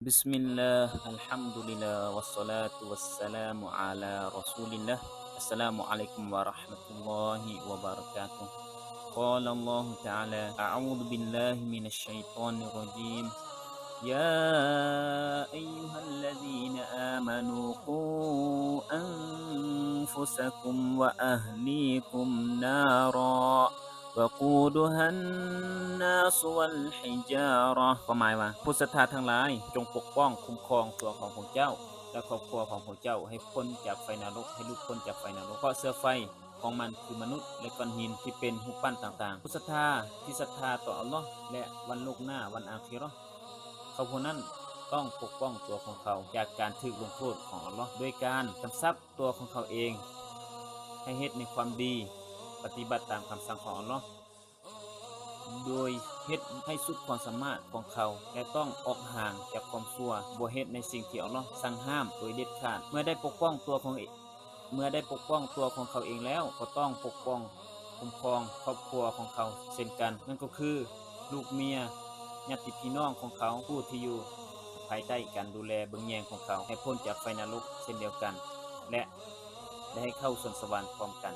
بسم الله، الحمد لله، والصلاة والسلام على رسول الله. السلام عليكم ورحمة الله وبركاته. قال الله تعالى: أعوذ بالله من الشيطان الرجيم. يا أيها الذين آمنوا قوا أنفسكم وأهليكم نارا وقودها الناس والحجارة. ຄວາມໝາຍວ່າ ຜູ້ສັດທາທັງຫຼາຍ ຈົ່ງປົກປ້ອງຄຸ້ມຄອງຕົວຂອງພວກເຈົ້າ ແລະ ຄອບຄົວຂອງພວກເຈົ້າ ໃຫ້ພົ້ນຈາກໄຟນະລົກ, ໃຫ້ຫຼຸດພົ້ນຈາກໄຟນະລົກ, ເພາະເຊື້ອໄຟຂອງມັນຄືມະນຸດ ແລະ ກ້ອນຫີນທີ່ເປັນຮູບປັ້ນຕ່າງໆ. ຜູ້ສັດທາທີ່ສັດທາຕໍ່ອັລລອຮ ແລະ ວັນໂລກໜ້າ ວັນອາຄີຣອ ເຂົາຜູ້ນັ້ນຕ້ອງປົກປ້ອງຕົວຂອງເຂົາຈາກການຖືກລົງໂທດຂອງອັລລອຮ ໂດຍການກຳຊັບ ຕົວຂອງເຂົາເອງ ໃຫ້ເຮັດໃນຄວາມດີ, ປະຕິບັດຕາມຄຳສັ່ງຂອງອັລລອຮ ໂດຍເຮັດໃຫ້ສຸດຄວາມສາມາດຂອງເຂົາ ແລະ ຕ້ອງອອກຫ່າງຈາກຄວາມຊົ່ວ, ບໍ່ເຮັດໃນສິ່ງທີ່ອັລລອຮສັ່ງຫ້າມໂດຍເດັດຂາດ. ເມື່ອໄດ້ປົກປ້ອງຕົວຂອງເອ ເມື່ອໄດ້ປົກປ້ອງຕົວຂອງເຂົາເອງແລ້ວ, ກໍຕ້ອງປົກປ້ອງ ຄຸ້ມຄອງຄອບຄົວຂອງເຂົາເຊັ່ນກັນ, ນັ້ນກໍຄື ລູກເມຍ, ຍາດຕິພີ່ນ້ອງຂອງເຂົາ, ຜູ້ທີ່ຢູ່ພາຍໃຕ້ການດູແລເບິ່ງແຍງຂອງເຂົາ ໃຫ້ພົ້ນຈາກໄຟນະລົກເຊັ່ນດຽວກັນ ແລະ ໄດ້ໃຫ້ເຂົ້າສວນສະຫວັນພ້ອມກັນ.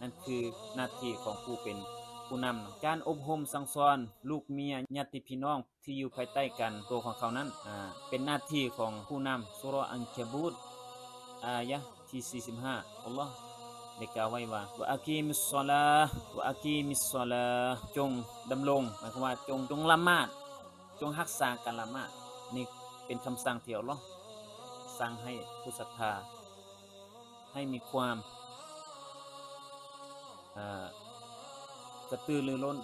ນັ້ນຄືໜ້າທີ່ຂອງຜູ້ເປັນຜູ້ນຳ. ການອົບຮົມສັ່ງສອນລູກເມຍ, ຍາດຕິພີ່ນ້ອງທີ່ຢູ່ພາຍໃຕ້ການໂຕຂອງເຂົານັ້ນ ອາ ເປັນໜ້າທີ່ຂອງຜູ້ນຳ. ຊູຣະອັນຄະບູດ ອາຍະ ທີສີ່ສິບຫ້າ ອັລລອຮ ໄດ້ກ່າວໄວ້ວ່າ "ວະອັກກີມິສສະລາ ວະອັກກີມິສສະລາ ຈົ່ງດຳລົງ", ໝາຍຄວາມວ່າ ຈົ່ງ ຈົ່ງລະໝາດ, ຈົ່ງຮັກສາການລະໝາດ. ນີ້ເປັນຄຳສັ່ງທີ່ອັລລອຮສັ່ງໃຫ້ຜູ້ສັດທາ ໃຫ້ມີຄວາມ ເອີ ກະຕືລືລົ້ນ,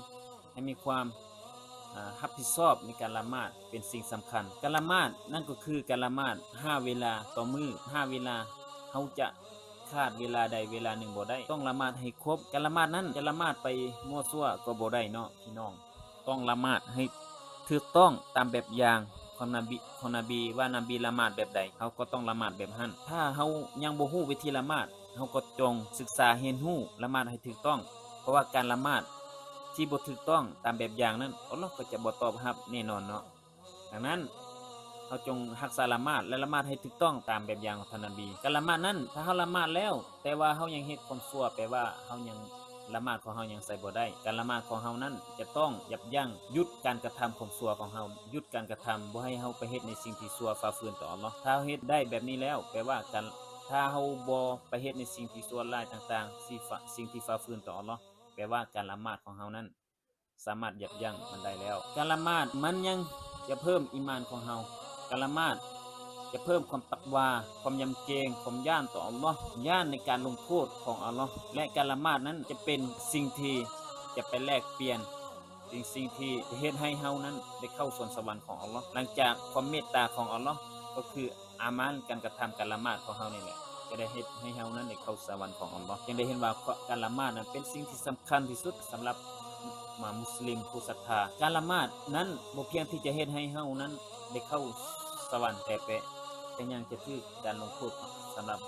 ໃຫ້ມີຄວາມ ເອີ ຮັບຜິດຊອບໃນການລະໝາດເປັນສິ່ງສຳຄັນ. ການລະໝາດນັ້ນກໍຄືການລະໝາດຫ້າເວລາຕໍ່ມື້, ຫ້າເວລາ, ເຮົາຈະຂາດເວລາໃດເວລາໜຶ່ງບໍ່ໄດ້, ຕ້ອງລະໝາດໃຫ້ຄົບ. ການລະໝາດນັ້ນຈະລະໝາດໄປມົ້ວຊົ່ວກໍບໍ່ໄດ້ເນາະພີ່ນ້ອງ. ຕ້ອງລະໝາດໃຫ້ຖືກຕ້ອງຕາມແບບຢ່າງຂອງນະບີ, ຂອງນະບີ ວ່ານະບີລະໝາດແບບໃດ, ເຮົາກໍຕ້ອງລະໝາດແບບນັ້ນ. ຖ້າເຮົາຍັງບໍ່ຮູ້ວິທີລະໝາດ, ເຮົາກໍຈົ່ງສຶກສາຮຽນຮູ້ລະໝາດໃຫ້ຖືກຕ້ອງ, ເພາະວ່າການລະໝາດທີ່ບໍ່ຖືກຕ້ອງຕາມແບບຢ່າງນັ້ນ, ອັລລອຮກໍຈະບໍ່ຕອບຮັບແນ່ນອນເນາະ. ດັ່ງນັ້ນ, ເຮົາຈົ່ງຮັກສາລະໝາດ ແລະ ລະໝາດໃຫ້ຖືກຕ້ອງຕາມແບບຢ່າງຂອງທ່ານນະບີ. ການລະໝາດນັ້ນ, ຖ້າເຮົາລະໝາດແລ້ວ ແຕ່ວ່າເຮົາຍັງເຮັດຄວາມຊົ່ວ, ແປວ່າເຮົາຍັງ ລະໝາດຂອງເຮົາຍັງໃຊ້ບໍ່ໄດ້. ການລະໝາດຂອງເຮົານັ້ນຈະຕ້ອງຢັບຢັ້ງ, ຢຸດການກະທຳຄວາມຊົ່ວຂອງເຮົາ, ຢຸດການກະທຳ, ບໍ່ໃຫ້ເຮົາໄປເຮັດໃນສິ່ງທີ່ຊົ່ວ, ຝ່າຝືນຕໍ່ອັລລອຮ. ຖ້າເຮົາເຮັດໄດ້ແບບນີ້ແລ້ວ, ແປວ່າການ, ຖ້າເຮົາບໍ່ໄປເຮັດໃນສິ່ງທີ່ຊົ່ວຮ້າຍຕ່າງໆ, ສິ່ງ, ສິ່ງທີ່ຝ່າຝືນຕໍ່ອັລລອຮ, ແປວ່າການລະໝາດຂອງເຮົານັ້ນ ສາມາດຢັບຢັ້ງມັນໄດ້ແລ້ວ. ການລະໝາດມັນຍັງຈະເພີ່ມອີມານຂອງເຮົາ. ການລະໝາດຈະເພີ່ມຄວາມຕັກວາ, ຄວາມຢຳເກງ, ຄວາມຢ້ານຕໍ່ອັລລອຮ, ຢ້ານໃນການລົງໂທດຂອງອັລລອຮ. ແລະ ການລະໝາດນັ້ນຈະເປັນສິ່ງທີ່ຈະໄປແລກປ່ຽນ, ເປັນສິ່ງທີ່ຈະເຮັດໃຫ້ເຮົານັ້ນໄດ້ເຂົ້າສວນສະຫວັນຂອງອັລລອຮ. ຫຼັງຈາກຄວາມເມດຕາຂອງອັລລອຮ ກໍຄື ອາມານການກະທຳການລະໝາດຂອງເຮົານີ້ແຫຼະ ຈະໄດ້ເຮັດໃຫ້ເຮົານັ້ນໄດ້ເຂົ້າສະຫວັນຂອງອັລລອຮ. ຈຶ່ງໄດ້ເຫັນວ່າ ການລະໝາດນັ້ນເປັນສິ່ງທີ່ສຳຄັນທີ່ສຸດສຳລັບມະ ມຸສລິມຜູ້ສັດທາ. ການລະໝາດນັ້ນບໍ່ພຽງທີ່ຈະເຮັດໃຫ້ເຮົານັ້ນໄດ້ເຂົ້າສະຫວັນແຕ່ແປະ, ແຕ່ຍັງຈະຖືກການລົງໂທດສຳລັບ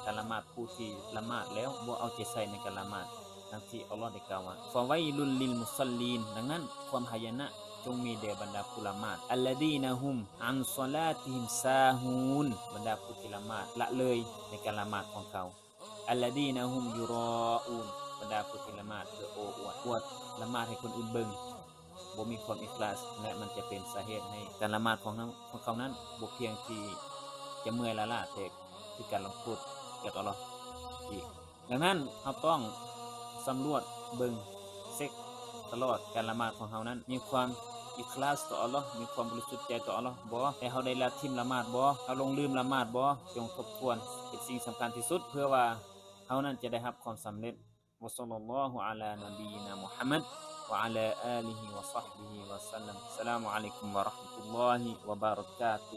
ການລະໝາດຜູ້ທີ່ລະໝາດແລ້ວບໍ່ເອົາໃຈໃສ່ໃນການລະໝາດ. ດັ່ງທີ່ອັລລອຮໄດ້ກ່າວວ່າ "ຟະໄວລຸນລິລມຸສອລລີນ", ດັ່ງນັ້ນ ຄວາມຫາຍະນະຈົ່ງມີແດ່ບັນດາຜູ້ລະໝາດ, "ອັລລະດີນະຮຸມອັນສະລາຕິຮິມຊາຮູນ", ບັນດາຜູ້ທີ່ລະໝາດລະເລີຍໃນການລະໝາດຂອງເຂົາ, "ອັລລະດີນະຮຸມຢູຣາອູນ", ບັນດາຜູ້ທີ່ລະໝາດເພື່ອໂອ້ອວດ, ອວດ, ລະໝາດໃຫ້ຄົນອື່ນເບິ່ງ, ບໍ່ມີຄວາມອີຄລາສ ແລະ ມັນຈະເປັນສາເຫດໃຫ້ການລະໝາດຂອງເຮົາ, ຂອງເຂົານັ້ນບໍ່ພຽງທີ່ຈະເມື່ອຍລ້າໆ ແຕ່ຖືກການລົງໂທດຈາກອັລລອຮອີກ. ດັ່ງນັ້ນ ເຮົາຕ້ອງສຳຫຼວດເບິ່ງ ເຊັກຕະຫຼອດການລະໝາດຂອງເຮົານັ້ນ ມີຄວາມອີຄລາສຕໍ່ອັລລອຮ, ມີຄວາມບໍລິສຸດໃຈຕໍ່ອັລລອຮບໍ່? ແລະ ເຮົາໄດ້ລະຖິ້ມລະໝາດບໍ່? ເຮົາຫຼົງລືມລະໝາດບໍ່? ຈົ່ງທົບທວນເປັນສິ່ງສຳຄັນທີ່ສຸດ ເພື່ອວ່າເຮົານັ້ນຈະໄດ້ຮັບຄວາມສຳເລັດ. ວະ صلى الله على نبينا محمد وعلى آله وصحبه وسلم. السلام عليكم ورحمة الله وبركاته.